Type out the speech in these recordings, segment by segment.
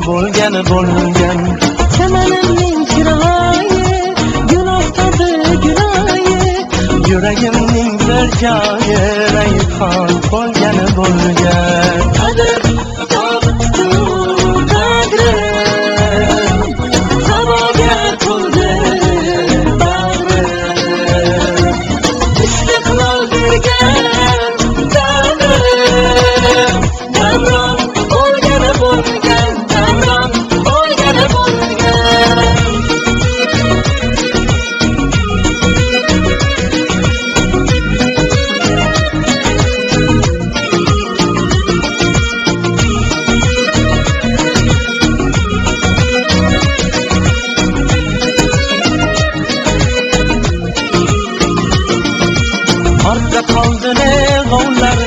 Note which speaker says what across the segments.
Speaker 1: bo'lgani bo'lgan.
Speaker 2: Chamanimning chiroyi, gul oftobi guloyi.
Speaker 1: Yuragimning bir joyi rayhon bo'lgani bo'lgan.
Speaker 2: Qadr topdi qadrim, saboga to'ldi bag'rim. Istiqlol bergan davrim, davron bo'lgani bo'lgan, davron bo'lgani bo'lgan.
Speaker 1: Ortda qoldi ne g'ovlar,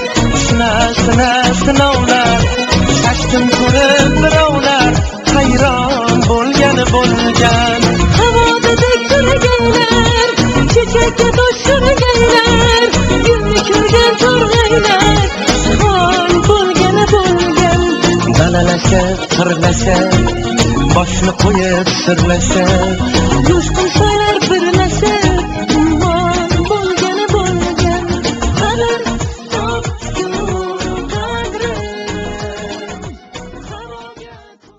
Speaker 1: sina sina sinovlar. Shashtim ko'rib birovlar, hayron bo'lgani bo'lgan.
Speaker 2: Havodadek turganlar, chechakka toshirganlar, gulni ko'rgan to'rg'aylar, xon bo'lgani bo'lgan.
Speaker 1: Dalalashib, qirlashib, boshni qo'yib sirlashib.
Speaker 2: Jo'shqin